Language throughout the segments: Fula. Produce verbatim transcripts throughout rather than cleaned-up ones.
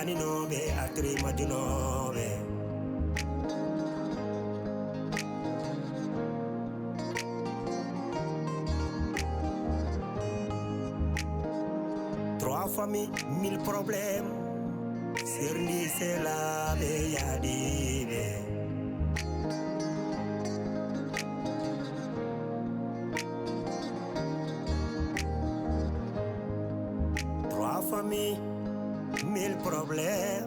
Ninooɓe, atri majunooɓe. Trois familles, mille problèmes. Serndi selaaɓe yaadiiɓe. Trois familles, mille problèmes.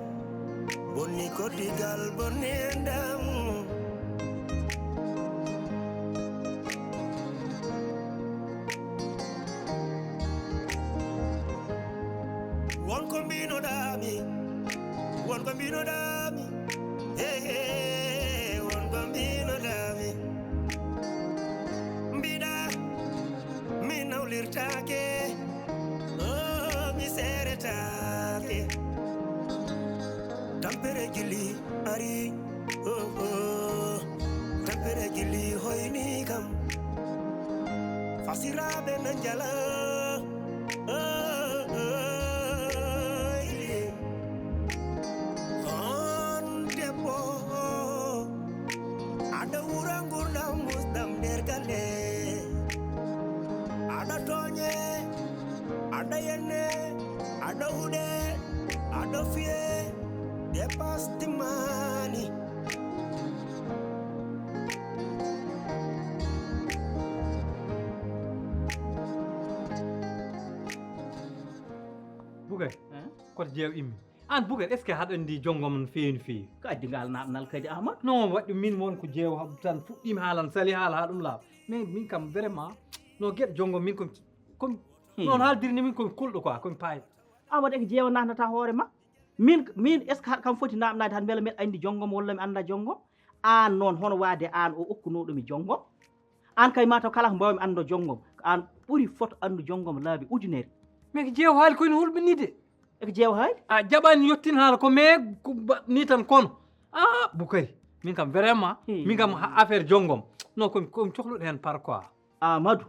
Bonni koddigal, bonni enɗam. Won ko mbinoɗaami, won ko mbinoɗaami. Hey, hey, won ko mbinoɗaami. Mbiɗa mi nawlirtaake, oh, mi seeretaake. Tampere jilli ari, oh, oh. Tampere jilli hoyni kam. Fasiraaɓe na njala, oh, oh, oh. On debbo, aɗa wura ngurdam musɗam nder galle. Aɗa tooñe, aɗa yenne, aɗa huɗe, aɗa fiye, dépasse timmaani. Bugay, koto jeew immi. Aan Boubacar, est-ce que haɗa anndi jonngo mon feewi no feewi? Ko addi ngal naamnal kadi, Amadou? Non, waɗi min won ko jeewa tan fuɗɗiima haalan, sali haala haa ɗum laaɓa. Mais min kam vraiment, no geɗe jonngo min ko, ko, hmm, noon haaldiri ni min ko mi kulɗo quoi, ko mi paayɗo. Amadou, eko jeewa naatnata hoore ma? Min, min, est-ce que haɗa kam foti naamnaade tan mbela mbeɗa anndi jonngo mo walla mi annda jonngo? Aan noon, hono waade aan o okkunooɗo mi jonngo? Aan kay maa taw kala ko mbaawmi anndude jonngo, ko aan ɓuri foto anndu jonngo laabi ujunere. Mais ko jeew haali ko ene hulɓinii de. Eko jeew haali? A jaɓaani yottin haala ko mais ko ba-, ni tan kono. Ah, Bukari, min kam vraiment, hmm, min kam ha-, affaire jonngom. Non, ko, ko mi cohluɗo heen par quoi. Amadou,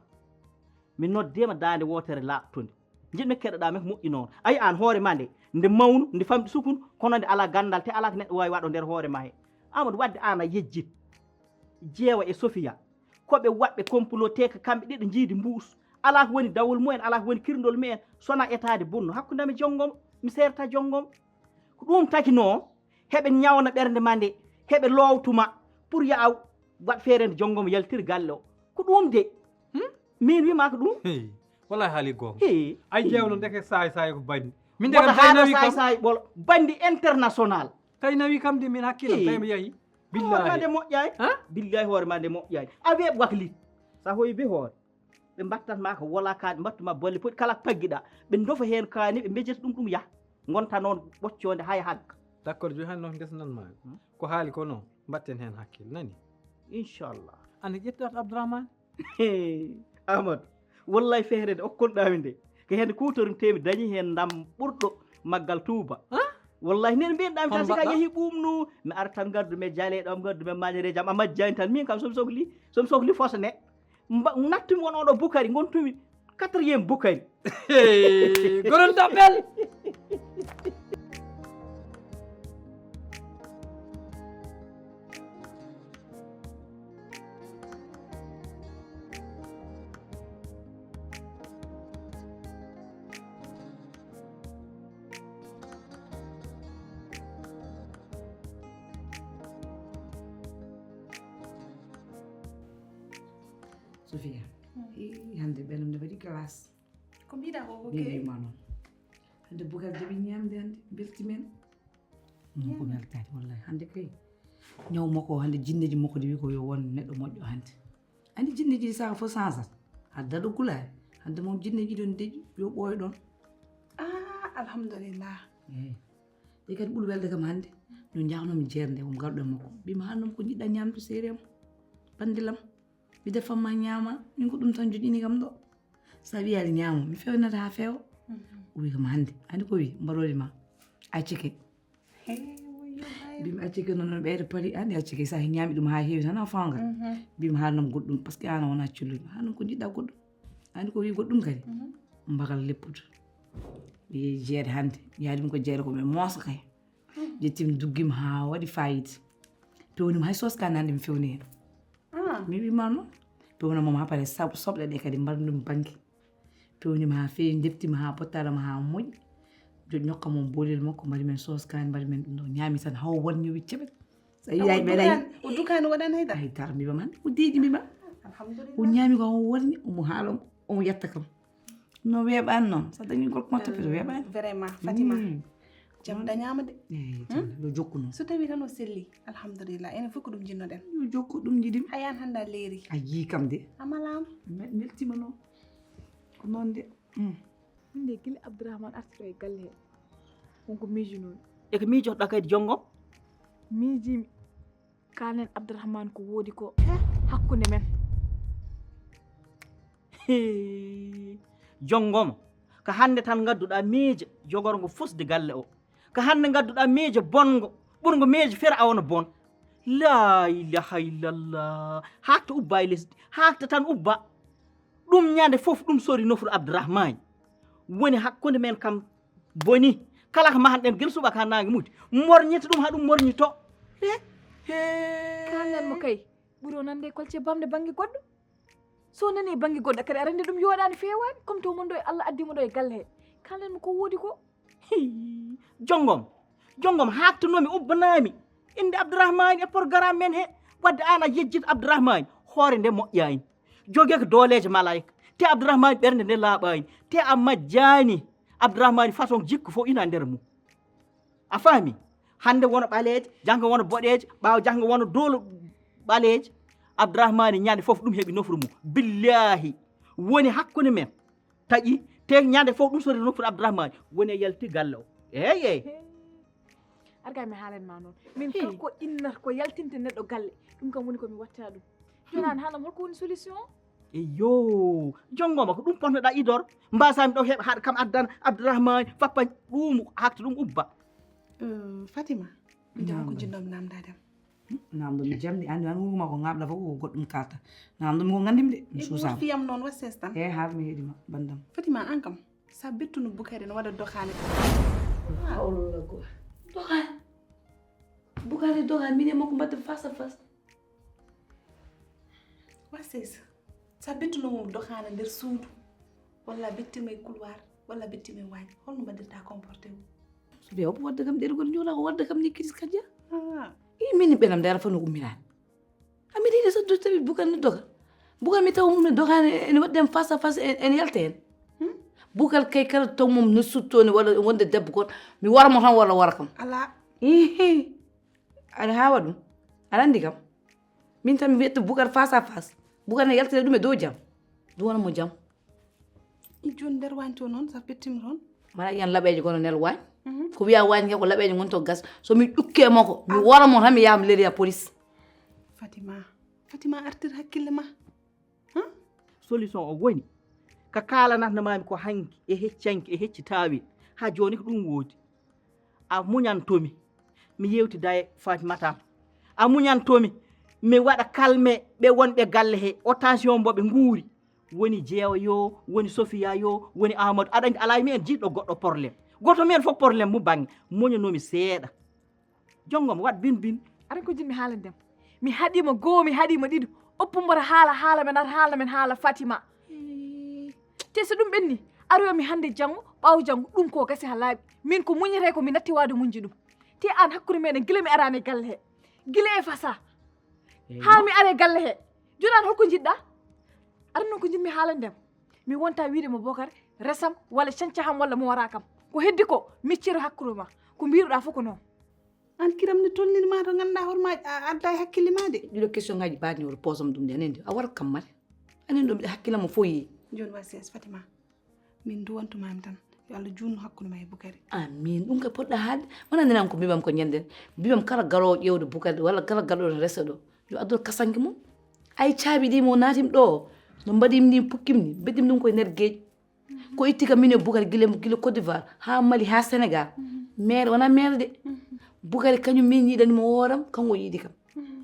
mi noddeema daande wootere laaɓtunde. Njiɗmi keɗoɗaa mi ko moƴƴi noon. Ayi aan hoore ma nde, nde mawnu, nde famɗi sukun, kono nde alaa ganndal te alaa ko neɗɗo waawi waɗo nder hoore ma he. Amadou, waɗde aan a yejjit. Jeewa e Sofiya. Ko ɓe waɗɓe complot te ko kamɓe ɗiɗo njiidi mbuus. Alaa ko woni dawol mumen, alaa ko woni kirndol mumen, sona etaade bonno. Hakkunde am e jonngom, mi seerta jonngom. Ko ɗum tagi noon, heɓe ñawna ɓernde ma nde, heɓe loowtu ma, pour yo a waɗ feere nde jonngom yaltir galle o. Ko ɗum de. Hmm? Min wi ma ko ɗum. Hey, wallahi haali goonga. Hey. Ay jeew noon ndeke saay saay ko bandi. Min de kam haala tawi saay kam saay ɓolo. Bandi international. Tawi nawi kam de min hakkillo, hey, tawi mi yahi. Billahi. Hoore ma nde moƴƴaay. Ha? Billahi hoore ma nde moƴƴaay. A weeɓ waklit. Sa hoyi be hoore. Ɓe mbattat ma ko wola ka, ɓe mbattu ma bolle poɗi kala ko paggiɗa. Ɓe ndofa heen kaani, ɓe mbejjata ɗum, ɗum yaha. Ngonta noon ɓoccoonde hay hagga. D'accord, jooni hannde noon ngesa nan ma. Hmm? Ko haali ko noon, mbatten heen hakkille, nani? Inchallah. An ƴettat Abdourahmane? Amadou, wallay feere nde okkonɗaa mi nde, ko heen kuutorimtee mi dañi heen ndam ɓurɗo maggal Tuuba. Hah? Wallay nen mbiyen ɗam tan, si ka yehi ɓuumnu, mi ara tan ngardu mi jaleeɗo am, ngardu mi mañereejo am, a majjaani tan, min kam somi sohli, somi sohli fotone. Mba-, nattumi won oɗo Bukari, ngontumi quatrième Bukari. Gonon daɓɓel. Sofiya, ii, hannde ɓelam nde waɗi glace. Ko mbiɗa ko, ko kewi. Mbima noon. Hannde Bukar jaɓi ñaamde hannde, belti men. Mo ko weltaade, wallahi. Hannde kay, ñaw makko o, hannde jinneji makko de wi ko yo won neɗɗo moƴƴo hannde. Anndi jinneji ɗi saha fof sansat. Hadda ɗo gulaare. Hannde moom jinneji ɗon deƴƴi, yo ɓooy ɗon. Ah, alhamdulillah. Eey. Ɗe kadi ɓuri welde kam hannde. No njahnoomi jeerde, o garɗo e makko. Mbimi, "Haa noon ko njiɗɗa ñaamdu seeri am? Banndilam." Mi defan ma ñaama, min ko ɗum tan joƴƴini kam ɗo. Sa wiyaali ñaama, mi fewnata haa feewa. Mhm. O wi kam hannde, anndi ko wi, mbaroodi ma, accike. He, woyo hay. Mbimi accike noon, no ɓeyde pari, anndi accike, sa ñaami ɗum haa heewi tan a fawngat. Mhm. Mbimi haa noon goɗɗum, parce que aan a wonaa colluɗo, haa noon ko njiɗɗa goɗɗum. Anndi ko wi goɗɗum kadi, mhm, mbagal leppude. Mi yehi jeere hannde. Mi yaadi ɗum ko jeere ko mi moosa kay. Ƴettimi duggima haa waɗi fayida. Pewnima hay soos ka nande mi fewni heen. Mi wima noon. Pewnama haa pare soble ɗe kadi mbaɗa ɗum bannge. Pewnima haa feewi, ndeftima haa pottaɗama haa moƴƴi. Jo ñokka mon boolel makko, mbaɗi men soos kaani, mbaɗi men ɗum ɗo. Ñaami tan haw won ñowi ceɓet. So yiyaay ɓeɗa o dukaani waɗan haydara. Haydara mbima man o deeƴi mbima. Alhamdulillah. O ñaami ko o wonni omo haala omo yetta kam. No weeɓaani noon so dañi gorko ma toppito weeɓaani. Vraiment Fatima. Jam dañaama de. Eyi tan yo jokku noon. So tawi tan o selli alhamdulillah enen fof ko ɗum jinnoɗen. Yo jokku ɗum jiɗim. A yan hannde a leeri. A yii kam de. A malaama. Weltima noon. Ko noon de. Min de gila Abdourahmane arti ɗo e galle he wonko miijunomi. E ko miijotoɗa kadi jonngo? Miijimi kaalen Abdourahmane ko woodi ko hakkunde men. Jongoma ko hannde tan ngadduɗa miijo jogorngo fusde galle o. Ko hannde ngadduɗa miijo bonngo ɓurngo miijo Firawna bon. La ilaha illallah. Haakta ubba e lesdi, haakta tan ubba. Ɗum ñande fof ɗum sori nofru Abdourahmane. Woni hakkunde men kam boni. Kala ko mahanɗen gila subaka haa naange muti. Morñita ɗum haa ɗum morñito. He he. Kaalen mo kay ɓuri o nande e kolce bamɗe bannge goɗɗo. So nani bannge goɗɗo kadi aɗa anndi ɗum yooɗaani feewaani comme to mon ɗo e Allah addi mo ɗo e galle he. Kaalen mo ko woodi ko. Jongom jongom haaktunomi ubbanami. Innde Abdourahmane e programme men he. Wadde aan a yejjit Abdourahmane hoore nde moƴƴaani. Joge ko dooleeje malaayika. Te Abdourahmane ɓernde nde laaɓaani. Te a majjaani. Abdourahmane façon jikku fof ina nder mum. A faami? Hannde wona ɓaleeje, janngo wona boɗeeje, ɓaawo janngo wona doolo ɓaleeje. Abdourahmane ñande fof ɗum heɓi nofru mum. Billahi woni hakkunde men. Taƴi te ñande fof ɗum sori nofru Abdourahmane woni e yalti galle o. Eyi eyi. Arga mi haalan ma noon min kala ko innata ko yaltinte neɗɗo galle ɗum kam woni ko mi watta ɗum. Jonan haalam holko woni solution? Eyo. Jongoma ko ɗum ponnoɗa idor. Mbasami ɗo heɓa haɗa kam addan Abdourahmane fappa ɗum hakta ɗum ubba. Fatima, mi jawa ko jinnomi namdadem. Namdo mi jamdi andi an wuruma ko ngabla fof ko goɗɗum kalta. Namdo mi ko ngandimi de mi susama. Fiyam noon wa ses tan. E har mi heɗima bandam. Fatima an kam sa bettuno Bukari no waɗa dokaani. Hawla go dokaani. Bukari dokaani min e makko mbadde face à face. Wa ses sa bettuno mum dokaana nder suudu walla bettima e couloir walla bettima e waañ holno mbaɗirta comporté o? So ɓe opo wadda kam ɗergol joola ko wadda kam ni kiris kaja. I min ɓenam ndara fano ummirani. Ami ɗiɗi so tawi bugal no doga bugal mi taw mum no doga ene waɗde am face à face ene yalta hen. Bugal kay kala taw mum no suttoni walla wonde debbo goto mi wara mo tan walla wara kam. Ala. Ihi. Aɗa haawa ɗum aɗa anndi kam. Min tan mi wiyata bugar face à face bugar ne yaltira ɗum e dow jam. Ɗum wona mo jam. I jooni nder waañ to noon sa pettima toon. Mbaɗa yiyan laɓeeje gono nel waañ. Ko wiya waañ ke ko laɓeeje ngon to gas so mi ƴukke makko mi wara mo tan mi yaha mi leliya police. Fatima. Fatima artir hakkille ma. Solution o woni ka kaalanatno mami ko hanki e heccanki e hecci tawil. Ha joni ko ɗum woodi. A muñantomi mi yewtida e Fatimatam. A muñantomi mi waɗa kalme ɓe wonɓe galle he o tension mbo ɓe nguuri. Woni jeewa yo woni sofiya yo woni amadou aɗa andi alaa men jiɗɗo goɗɗo problème. Goto men fof problème mo bange muñanomi seeɗa. Jongom waɗ bin bin. Aran ko jinmi haalande am mi haɗima goo mi haɗima ɗiɗo. Oppu mboto haala haala men ar haalna men haala Fatima. Te so ɗum ɓenni aroyo mi hannde janngo ɓaawo janngo ɗum ko gasi ha laaɓi. Min ko muñete ko mi natti waade muñji ɗum. Te aan hakkunde meɗen gila mi araani e galle he gila e fasa haa mi ara e galle he. Jooni aan holko njiɗɗa? Aran noon ko jinmi haalande am mi wonta wiide mo bokar resam walla cancaham walla mo wara kam. Ko heddi ko micciro hakkunde ma ko mbiruɗa fof ko noon. An kiram ne tolnini ma to ganduɗa hoore ma a adda e hakkille ma de. Ɗiɗo question ngaji baɗni oto posam ɗum de anen de a warat kam mare. Anen ɗum ɗe hakkille mo fof yi. Joni wa ses Fatima min duwantumami tan yo Allah junnu hakkude ma e Bukari. Amin ɗum kay poɗɗa haalde wona nenan ko mbimam ko ñanden mbimam kala garowo ƴewde Bukari walla kala garowo resa ɗo yo addor kasanke mum. Ay caabi ɗi mo natim ɗo no mbaɗim ni pukkim ni beddim ɗum koye nder gueeƴi. Ko itti kam min e Bukari gila gila Côte d'Ivoire ha Mali ha Sénégal. Maire wona maire de. Bukari kañum min yiɗani mo hooram kanko yiɗi kam.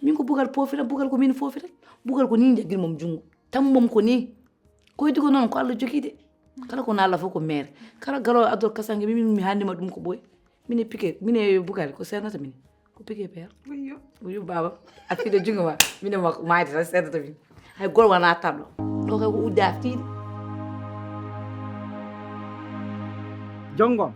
Min ko Bukari pofira Bukari ko min fofira. Bukari ko ni jaggir mom junngo tammum ko ni. Ko itti ko noon ko Allah jogi de. Kala ko nalla fof ko maire. Kala galo addo kasange mi mi handima dum ko boy. Mine pike, mine bukari ko sernata mine. Ko pike per. Wiyo. Wiyo baba. Afide jungo ma. Mine ma maide tan sernata mine. Hay gol wana tablo. Do kay ko udda aftiide. Jongom.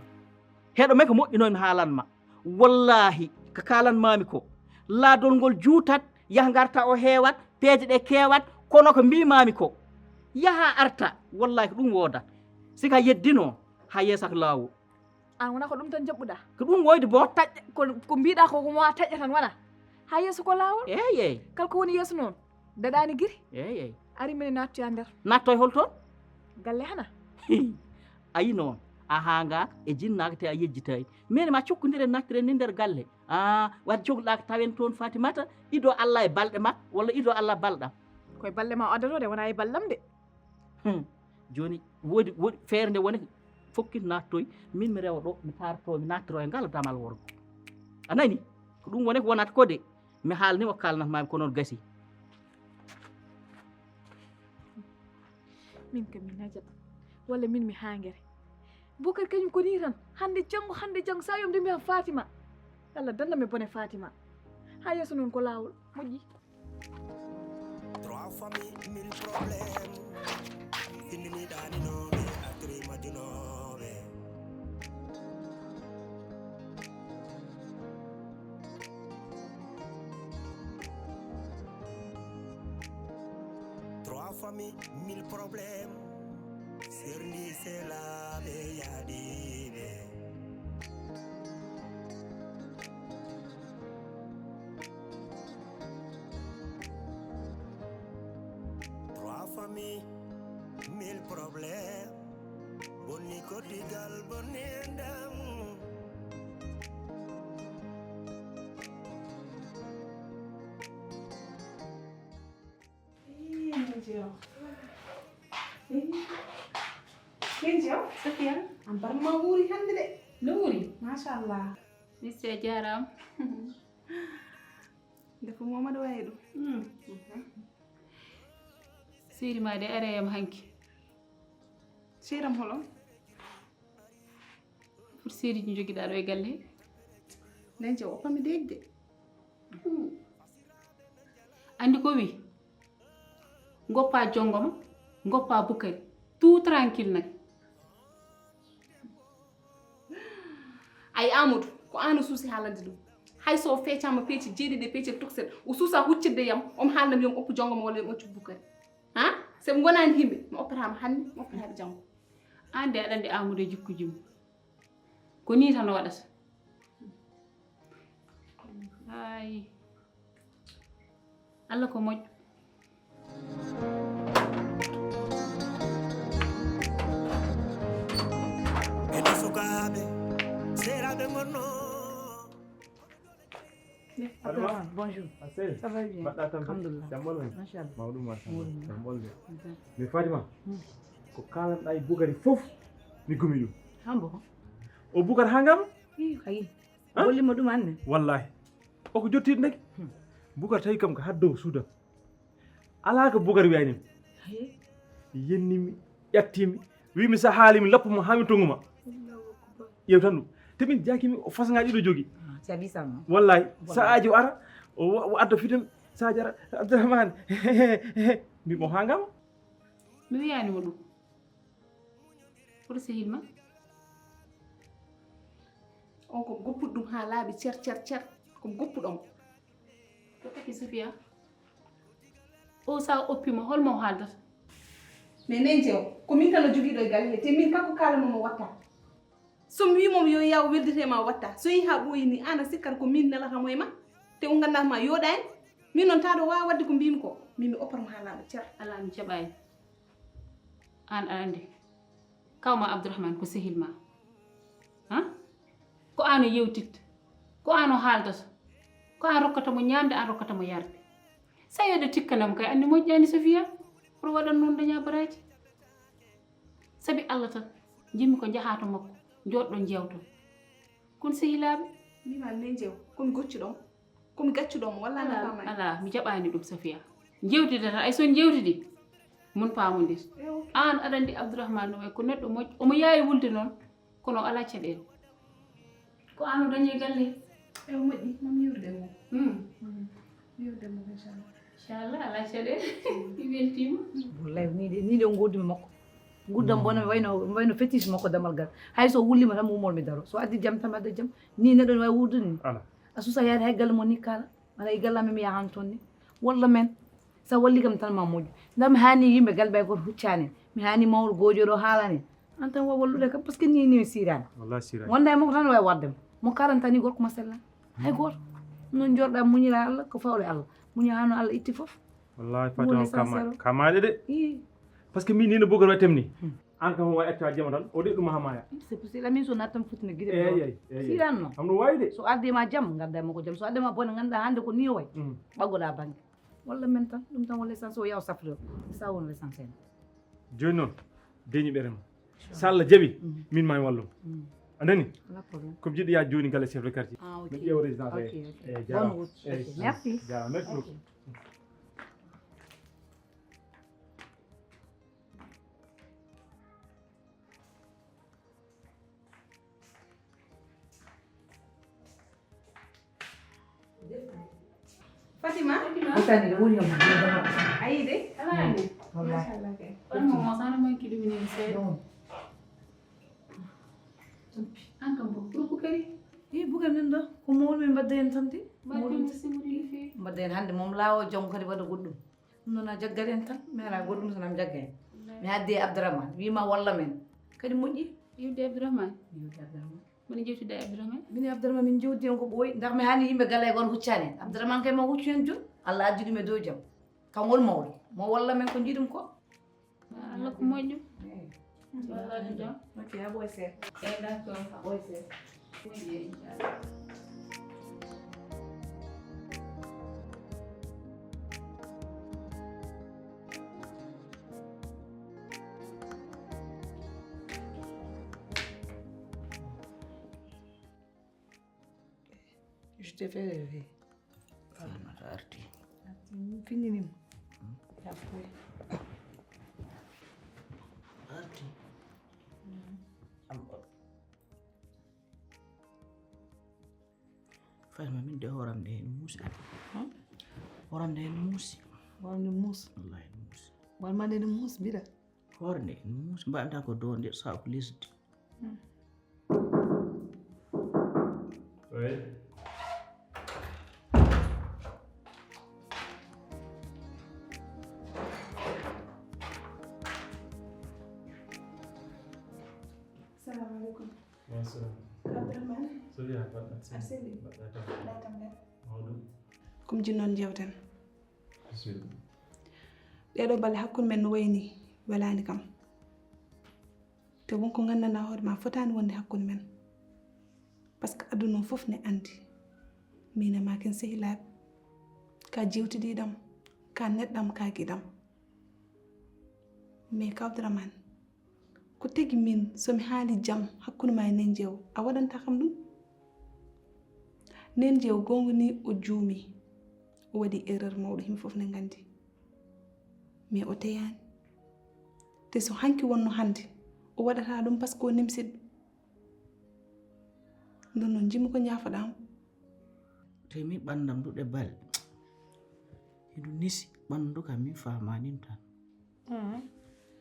Heɗo men ko moƴƴunomi haalanma. Wallahi ka kaalanmami ko laadol ngol juutat, yah ngarta o heewat, peeje ɗe keewat, kono ko mbimami ko yaha arta, wallahi ko ɗum woodat. Sika yeddino ha yeeso ko laawol. An wona ko ɗum tan jaɓɓuɗa? Ko ɗum woyde bo taƴƴa. Ko ko mbiɗa ko ko mo a taƴƴa tan wona ha yeeso ko laawol? Eey eey. Kala ko woni yeeso noon daɗani giri. Eey eey. Ari mene nattoya nder. Natto e hol toon? Galle hana? Ayi noon a haangaaka e jinnaaka te a yejjitaani. Mene ma cokkondiren nattiren ni nder galle. Aa waɗi cokluɗaaka tawen toon Fatimata ido Allah e balɗe ma walla ido Allah balɗam. Koye balɗe ma o addatoo de wonaa e balɗam de. Hum. Jooni woodi woodi feere nde woni fokkit nattoy min mi rewa ɗo mi taarto mi nattoro e ngal damal worgo. A nani? Ko ɗum woni ko wonata ko de. Mi haalni o kaalnat mami ko noon gasi. Min kam mi najat walla min mi hangere. Bukar kañum ko ni tan hande janngo hande janngo sa yomde mbiyan fatima. Allah danda mi bone fatima. Ha yeeso noon ko laawol moƴƴi. Trois familles, mille problèmes. Findini ɗaninoɓe, atri majjunoɓe. Trois familles, mille problèmes. Serndi selaɓe yaadiɓe. Trois familles, mille problèmes. Bonni ko digal bonni e ndam. Kenji o. Sofiya. An barma wuuri hannde de. No wuuri? Machallah. Mister jaaraama. Ndefu momado wayi ɗum. Seeri ma de areyam hanki. Seeram holo? Pour seeriji jogiɗa ɗo e galle he? Nden je o pami degde. Andi ko wi? Goppa jongoma, goppa bukari. Tout tranquille nak. Ay amadou ko an o suusi haalande ɗum. Hay so o feccama pecce jeeɗiɗi e pecce tokset o suusa huccitde yam omo haalnam yomi oppu jongoma walla yomi oppu bukari. Ha? Sabu gonani himɓe mi oppatama hannde mi oppataɓe janngo. An de aɗa andi amadou e jikkuji mum. Ko ni tan o waɗata. Ay. Allah ko moƴƴo. Ene sukaaɓe seeraaɓe ngonno. Abdourahmane bonjour. Asel. Ça va bien? Mbaɗɗa tampere? Alhamdulillah. Jam ɓolo? Machallah. Mawɗum machallah. Jam ɓolde. Mi fatima. Ko kalanɗa e bukari fof mi gumi ɗum. Hambo. O bukar ha ngam? Ii kayi. Gollimo ɗum anne. Wallahi. Oko jottiɗo ndeke. Bukar tawi kam ko haddo suudan. Alaa ko bukar wiyani mi. Yennimi ƴattimi wimi sa haalimi lappu mo hami tonguma. Ƴew tan ɗum te min jakimi o fasga ɗiɗo jogi. Wallahi sa aji o ara o adda fitam sa aji ara. Abdourahmane. Mbimo ha ngama. Mi wiyanimo ɗum. Hoto sehil ma? On ko goppuɗo ɗum ha laaɓi cer cer cer. Ko goppuɗo mo. Ko taki Sofia? O sa oppi mo holmo o haaldata? Mais nen jew ko min tan o jogiiɗo e galle he te min kanko kaalamo mo watta. Somi wimo yo yaw weldite ma watta so yehi ha ɓooyi ni an a sikkat ko min nelata mo e ma. Te o ganda ma yooɗani. Min noon tawa ɗo wawa wadde ko mbimi ko min mi oppata mo ha laaɓa cer. Ala mi jaɓani. An aɗa andi kawma abdourahmane ko sehil ma. Ha? Ko an o yewtitta. Ko an o haaldata. Ko an rokkata mo ñamde an rokkata mo yarde. Sa yeɗo tikkanam kay andi moƴƴani sofia. Pour waɗan noon daña baraji. Sabi allah tan jimmi ko jaha to makko. Joɗɗo jewto. Kon sehilaaɓe. Mbima ne jew kon goccuɗon. Komi gaccuɗon mo walla na famani. Ala mi jaɓani ɗum sofia. Jewtide tan ay son jewtidi. Mon paamondir. Aan aɗa anndi Abdourahmane no wayi ko neɗɗo moƴƴo. Omo yaawi wulde noon, kono o alaa caɗeele. Ko aan o dañi e galle he. Ewa, moƴƴi, mami yiwrude e mum. Hmm. Hmm. Yiwrude e mum, inchallah. Inchallah, alaa caɗeele. Mi weltiima. Wallahi, nii de, nii de o ngoodumi makko. Nguddam bona mi wayno, mi wayno fétiche makko damal gal. Hay so wullima tan mo umor mi daro. So addi jam tan mi adda jam. Ni neɗɗo ne wawi wuurdude ni. Ala. A susa yaade hay galle mo ni kala. Wala e galle amen mi yahan toon ni. Walla men. Sa walli kam tan ma moƴƴu. Nda mi hani yimɓe galle ɓay goto huccani. Mi hani mawɗo gojoɗo haalani. An tan wa wallude kam parce que ni ni mi sirani. Wallahi sirani. Wonda e makko tan wawi waddema. Mo karantani gorko ma sella. Hay goto. Non jorɗa muñira Allah ko fawde Allah. Muña hano Allah itti fof. Wallahi Fatima kama kamaɗe de. Ii. Parce que min ni no bugar watem ni. Hmm. An kam wa etta jama tan o de ɗum ha maya. C'est possible amin so nattam futna gide. Eyi eyi eyi. Siran non. Am no wawi de. So adde ma jam gadda mo ko jam so adde ma bone ganda hande ko ni o way. Hmm. Baggoda bangi. Walla men tan ɗum tan walla essence o yaw safre. Sa won l'essentiel. Joni non deñi ɓerema. Sa Allah jaɓi min ma mi wallum. Hmm. A nani? Ala problème. Comme jiɗɗo yaade joni galle chef de quartier. Ah, ok. Mi ƴeewa résidence. Ok, ok. Eyi jarama. Bonne route. Eyi. Ok, merci. Jarama merci beaucoup. Fatima. Fatima. Fatima. Fatima. Ayi de. Alani. Wallahi. Machallah kay. Kono mo mosano manki ɗum ni seeɗa. An kam ko ɓurko kadi. Ii buga min ɗo ko mawɗo min mbadda hen tan de. Mbadda hen hannde moom laawo janngo kadi waɗa goɗɗum. Ɗum noon a jaggat en tan mi ala goɗɗum tan am jagga en. Mi haddi e Abdourahmane wima walla men kadi moƴƴi. Yiwde Abdourahmane. Yiwde Abdourahmane. Mboɗo jewtida e Abdourahmane. Min e Abdourahmane min jewti hen ko ɓooyi ndax mi hani yimɓe galle e goto huccani en Abdourahmane kay mo huccu hen joni Allah addi ɗum e dow jam. Kam woni mawɗo mo walla men ko jiɗum ko. Allah ko moƴƴo. Eyi. Wallaahi jam. Ok, a ɓooy seeɗa. Eyi, d'accord. A ɓooy seeɗa. Moƴƴi, inchallah. Je te fais rêver. Farmata arti. Arti, mi findinima. Yafuya. Arti. Am. Farma min de horam de en musi. Horam de en musi. Horam de musi. Wallahi musi. Wal ma de musi bida. Hoore nde ene muusi mbaɗata ko dow nde saako lesdi. Salamu aleykum. Wa salam. Abdourahmane. Sofiya, mbaɗɗa? Aɗa selli? Mbaɗɗa tampere? Mbaɗɗa tampere? Mawɗum. Ko mi jinnoon jewten. Bisimilla. Ɗeɗo balle hakkunde men no wayni welani kam. Te wonko gandanɗa hoore ma fotani wonde hakkunde men. Parce que aduna o fof ne andi. Min e ma ken sehilaɓe. Ka jewtidiɗam, ka neɗɗam, ka giɗam. Mais Ka Abdourahmane, ko tagi min so mi haali jam hakkunde ma e nenjewo a waɗanta kam ɗum? Nenjewo gonga ni o juumi. O waɗi erreur mawɗo himɓe fof ne gandi. Mais o teyani. Te so hanki wonno hande o waɗata ɗum parce que o nimsiɗo. Ndun non jimmi ko jaafoɗamo. Te min ɓandam duɗe balɗe. Hiɗum nisi ɓandu kam min famanin tan.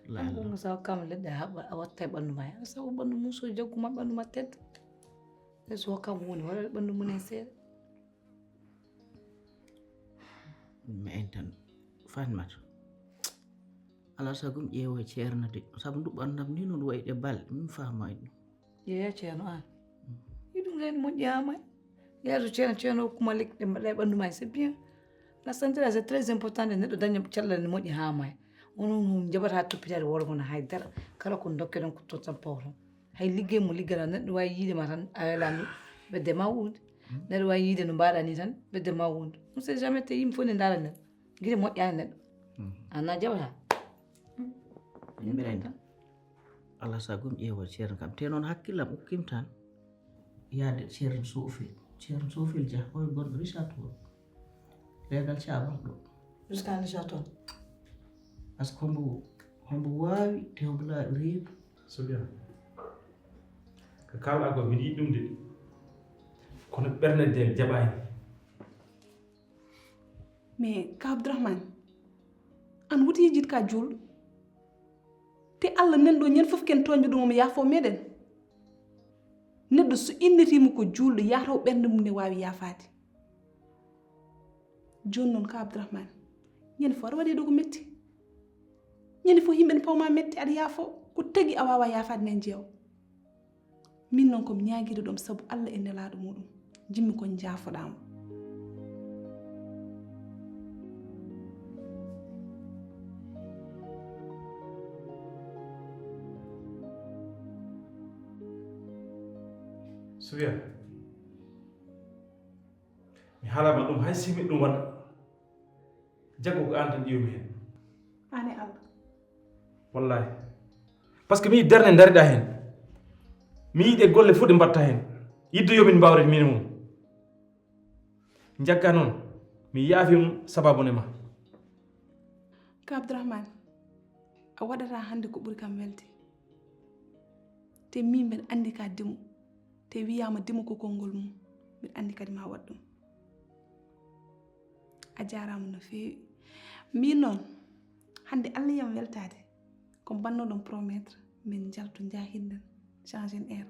Lala. Ɗum ko saw kam leɗɗe haɓa a watta e ɓandu ma hen sabu ɓandu mum so jagguma ɓandu ma tedda. Te so kam woni waɗa ɓandu mum en seeɗa. Mais en tan fanmata. Ala sago mi ƴeewa ceerno de sabu ndu ɓandam ni no ɗum wayi ɗe balɗe min famaani ɗum. Yeeya ceerno an. Yiɗum gayni moƴƴi ha may. Yeeya to ceerno ceerno hokkuma lekki ɗe mbaɗa e ɓandu may c'est bien. La santé là c'est très important nde neɗɗo daña cellal ne moƴƴi ha may. Onon hum jaɓata toppitaade worgo no haydara kala ko dokke ɗon ko toon tan pawton. Hay liggey mo liggata neɗɗo wawi yiide ma tan a welani ɓedde ma wuude. Neɗɗo wawi yiide no mbaɗa ni tan ɓedde ma wuude. On sait jamais te yimɓe fof ne ndaara neɗɗo. Gite moƴƴani neɗɗo. Anna jaɓata. Yimɓe tan. Allah sago mi ƴeewa ceerno kam te noon hakkillam ukkim tan. Yaade ceerno sofil ceerno sofil jah oye gonɗo richard toon. Leegal caabal ɗo. Jusqu'à richard toon. Parce que hombo hombo waawi te hombo laaɓi reedu. Sofiya, ko kaalɗaa ko mbiɗa yiɗi ɗum de, kono ɓernde ndee jaɓaani. Mais ka Abdourahmane, an woti yejjit ka juulɗo? Te Allah nanɗo ñande fof ken tooñɓe ɗum omo yaafo meɗen. Neɗɗo so innitima ko juulɗo, yataw ɓernde mum ne waawi yaafaade. Jooni noon ka Abdourahmane, ñande fof aɗa waɗi ɗo ko metti. Ñande fof yimɓe ne pawma metti, aɗa yaafo. Ko tagi a waawa yaafaade nen jeew? Min noon ko mi ñaagiiɗo ɗum sabu Allah e nelaaɗo muɗum. Jimmi ko njaafoɗaa mo. Sofiya, mi haalama ɗum hay si miɗo ɗum waɗa. Jaggu ko an tan ƴiwmi hen. An e Allah. Wallahi. Parce que mi yiɗi darnde darida hen. Mi yiɗi e golle fof ɗe mbatta hen. Yidde yomin mbawren min mum. Jagga noon mi yaafi mum sababu ne ma. Ka Abdourahmane, a waɗata hannde ko ɓuri kam welde. Te min mbeɗa anndi ka dimo. Te wiyama dimo ko konngol mum. Mbeɗa anndi kadi ma waɗ ɗum. A jaaraama no feewi. Min noon, hannde Allah yam weltaade. Ko mbannoɗon promettre, min njaltu njahinɗen, changen air.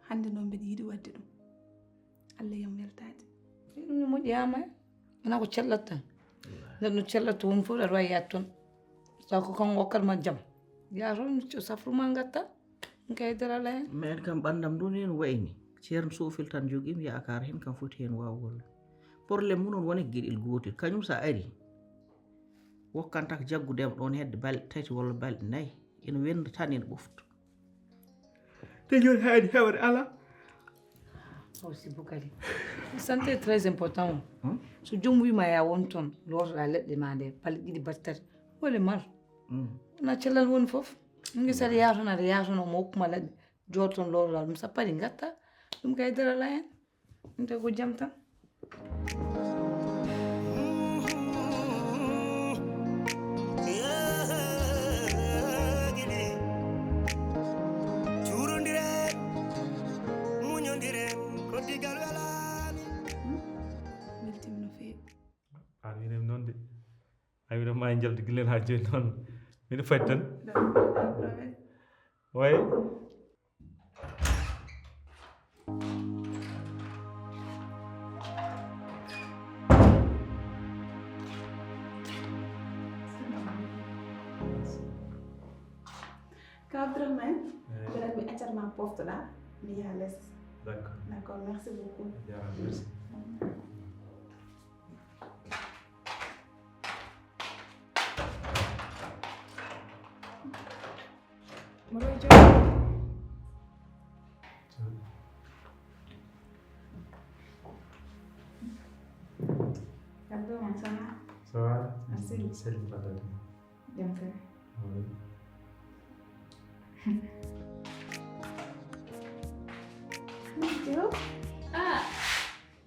Hannde noon mbeɗa yiɗi waɗde ɗum. Allah yam weltaade. Ɗum ne moƴƴaama. Wonaa ko cellat tan. Nden no cellat to woni fof aɗa wawi yaade toon. Taw ko kanko hokkatma jam. Yaa toon safru ma ngatta. Ɗum kay dara ala hen. Mais en kam ɓandam ɗum en wayni. Ceerno Sofil tan jogim yaakaar hen kam foti hen waaw golle. Problème mum noon woni geɗel gootel. Kañum so ari wokkantaka jaggude am ɗoon hedde balɗe tati walla balɗe nayi. Ene wenda tan ene ɓofta. Te joni haani hewre ala. Aussi Bukari. Santé très important. So joom wima ya won toon lootoɗa leɗɗe ma nde balɗe ɗiɗi balɗe tati. Wole mar. Na cellal woni fof. Ngesa aɗa yaha toon aɗa yaha toon omo hokkuma leɗɗe. Jooɗo toon lootoɗa ɗum sa paari gatta. Ɗum kay darala hen. Ɗum tawi ko jam tan. Weltima no feewi. An minen noon de. A wiɗo ma e jalde gilel ha jooni noon. Miɗo fadi tan. Way. Ka Abdourahmane, mbeɗa mi accat ma poftoɗa mi yaha les. D'accord. D'accord, merci beaucoup. Ya, merci. Mboɗo jooɗi. Abdourahmane, ça va? Ça va? Merci. Seli mbaɗɗa ɗum. Jam kay. Oui. Jow. Ah.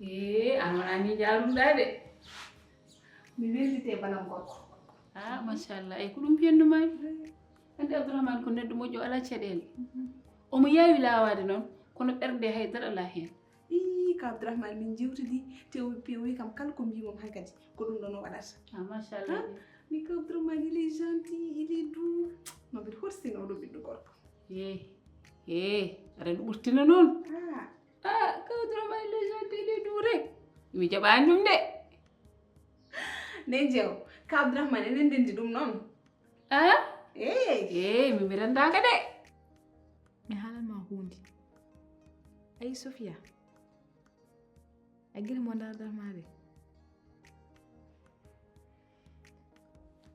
Eh, an wona ni jaarumɗa de. Mi weldite balam gorko. Ah, machallah. Ay ko ɗum fiyanndu ma. Andi Abdourahmane ko neɗɗo moƴƴo ala caɗeele. Omo yaawi laawaade noon, kono ɓernde hay dara alaa heen. Ii, ka Abdourahmane min njewtidi, te o wi kam kala ko mbimom hankadi ko ɗum ɗon o waɗata. Ah, machallah. Min ka Abdourahmane il est gentil, il est doux. No mbiɗa horsini oɗo ɓiɗɗo gorko. He, he, aɗa no ɓurtina noon. Ah. Ah, ka Abdourahmane il est gentil, il est doux rek. Mi jaɓaani ɗum de. Nde jew, ka Abdourahmane enen ndendi ɗum noon. Ah? Eey. Eey, min mi renndaaka de. Mi haalan ma huunde. Ayi Sofia, a gila mo ndaardarma de.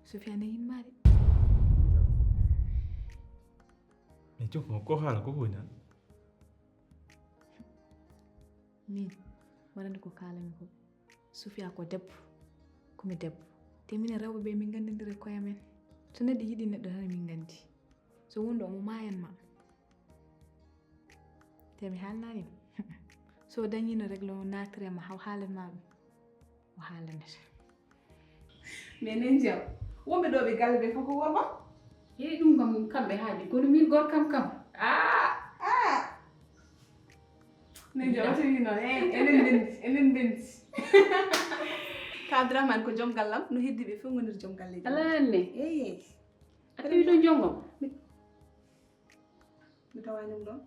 Sofia ne yimma de. Mais joom ko haala ko woni an? Min, waɗande ko kaalami ko. Sofia ko debbo, ko mi debbo. Te minen rewɓe ɓe min nganndindira e koye amen. So neɗɗo yiɗi neɗɗo tan min nganndi. So wonɗo omo maayan ma. Te mi haalnani mo. So dañino rek lo naatire ma haw haalan ma ɗum. O haalanata. Mais nen jam, Wonɓe ɗo ɓe galle ɓe fof ko worɓe. Yeyi ɗum kam kamɓe haaji kono min gorkam kam. Ah! Ah! Ne jawtini noon. Eh, enen ndendi, enen ndendi. Ka Abdourahmane ko joom gallam, no heddi ɓe fof ngonir joom galle. Ala anne. Eyi. A tawi ɗo jongom. Mi tawaani mo ɗoon.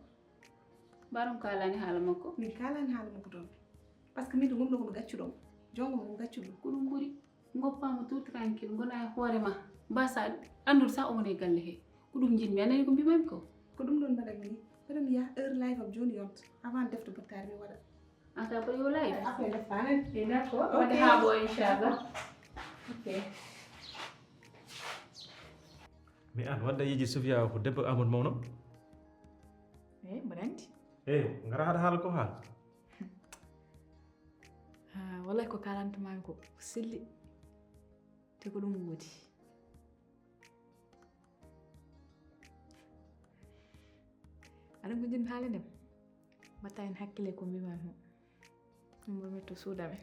Mbaɗon kaalani haala makko. Min kaalani haala makko toon. Par ce que min to ngonmi ɗo ko mi gaccuɗo mo. Jongo mo ko gaccuɗo. Ko ɗum ɓuri. Ngoppa mo tout tranquille, ngona e hoore ma. Mbasa anndude sa o woni e galle he. Ko ɗum njiɗmi, a nani ko mbimami ko? Ko ɗum ɗoon mbaɗanmi ni. Mbaɗa mi yaha heure live am jooni yonta. Avant defte bottaari mi waɗa. Ata ko yo live? Après deftaani. E d'accord. Ok. Waɗde haa ɓooya inchallah. Ok. Mi an wadda yiji Sofia ko debbo Amadou mawno. Eh, mbaɗa anndi? Eh, ngara haɗa haala ko haala. Ah, wallahi ko kalantamami ko selli. Te ko ɗum woodi. Aɗa ko jiɗmi haala ndem? Mbatta hen hakkille ko mbimami o. Ummoto suudu amen.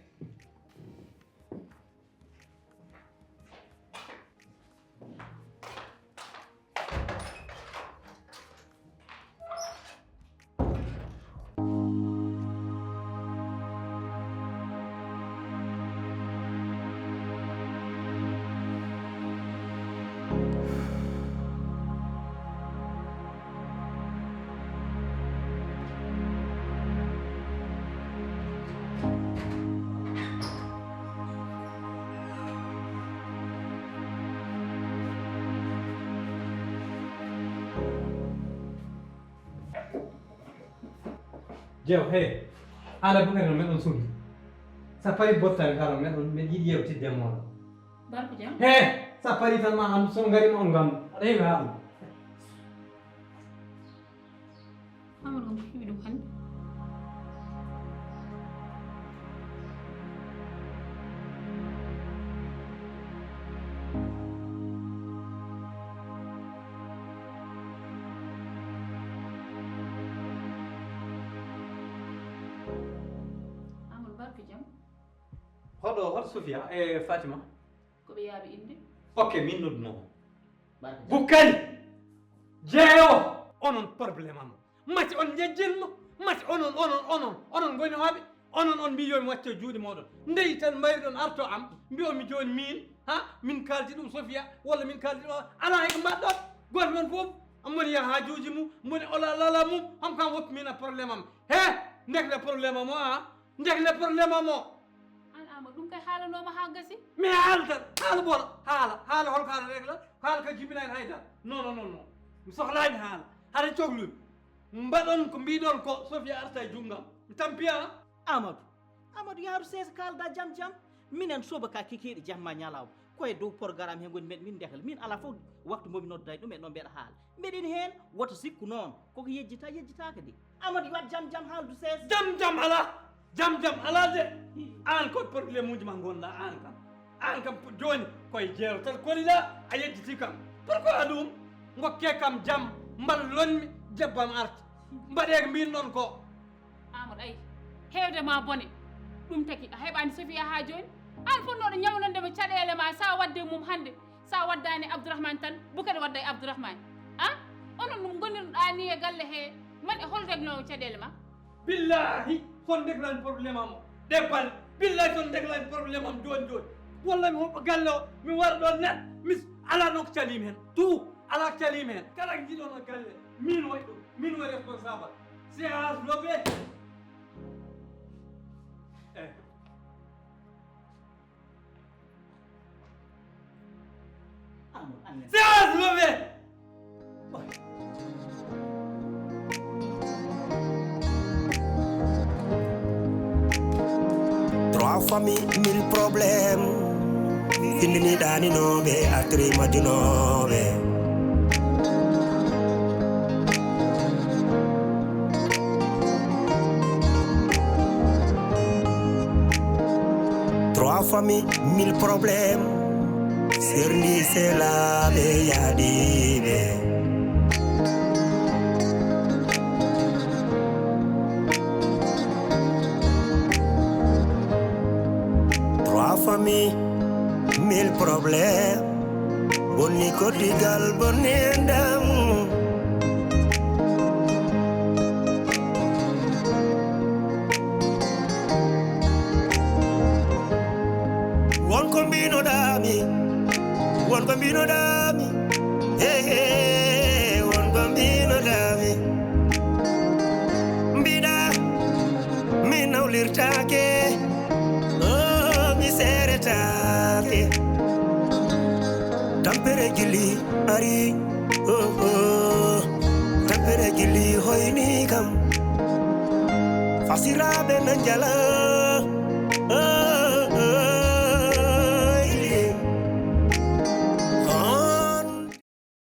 Jeew, he. Haala Bukari no meɗon suudu. Sa pari bottani kala meɗon, meɗ yiɗi yewtidde e mooɗon. Barko jam? He, sa pari tan ma an so ngari ma on ngam. Aɗa heewi haala. Amadou on ko heɓi ɗum hannde. Amadou Barka jam. Hoɗo, hoɗo Sofia e Fatima? Ko ɓe yaaɓi innde? Ok, min nodduno. Bukari! Jeewo! Onon problème am. Mati on njejjinno? Mati onon, onon, onon, onon ngoni hoɓe? Onon on mbi yo mi wacco juuɗe moɗon. Ndeyi tan mbayri ɗon arto am, mbiyo mi jooni min, ha? Min kaldi ɗum Sofia, walla min kaldi ɗo, ala e ko mbaɗɗon. Goto men fof, moni yaha haajuuji mum, moni ola lala mum, on kam woppi min a problème am. He! Ndekle problème am o, a? Ndekle problème am o. An Amadou, ɗum kay haalanoma ha gasi. Mi haala tan, haala ɓoola, haala, haala holko haala regla, haala ka jibinani haydara. Non, non, non, non. Mi sohlaani haala. Hara cohlumi. Mbaɗon ko mbiɗon ko, Sofia arta e junngam. Mi tampi a. Amadou, Amadou, yaaru seesa kaalda jam jam. Minen subaka kikiiɗe jamma ñalawma. Ko e dow programme he ngoni meɗen min ndekla. Min ala fof waktu mo mi nodday ɗum e ɗo mbeɗa haala. Mbeɗen heen, woto sikku noon. Koko yejjita, yejjitaaka de. Amadou, yo waɗ jam jam, haaldu seesa. Jam jam alaa. Jam jam alaa de. Aan ko problème uji ma ngonɗaa aan kam. Aan kam jooni koye jeewtal koliɗaa, a yejjiti kam. Pourquoi ɗum? Ngokke kam jam, mballonmi, jebbam arta. Mbaɗee ko mbinɗon ko. Amadou, ay, heewde ma bone, ɗum tagi a heɓaani Sofia haa jooni. Aan fotnooɗo ñawnande mo caɗeele ma, sa waɗde mum hannde, sa waɗdaani Abdourahmane tan, Bukari waɗda e Abdourahmane. A? Onon ɗum ngonirɗaa ni e galle he, man e hol regloowo caɗeele ma? Billahi, son ndeglani problème am o. Ɗe bal, billahi son ndeglani problème am jooni jooni. Walla mi huɓɓa galle o, mi wara ɗo net, mi s-, alaa noon ko caliimi heen. Tout, alaa ko caliimi heen. Kala ko njiɗon e galle, min waɗi ɗum, min waɗi responsable. C'est à Lobé. Eh. C'est à Lobé. Trois familles, mille problèmes. Findini ɗaninooɓe, artiri majjunooɓe. Trois familles, mille problèmes. Serndi selaaɓe yaadiiɓe. Trois familles, mille problèmes. Bonni koddigal bonni enɗam. Won ko mbinoɗami, won ko mbinoɗami, hey, hey, won ko mbinoɗami. Mbiɗa mi nawlirtaake, oh, mi seeretaake. Tampere gilli ari, oh, oh. Tampere gilli hoyni kam. Fasiraaɓe na njala.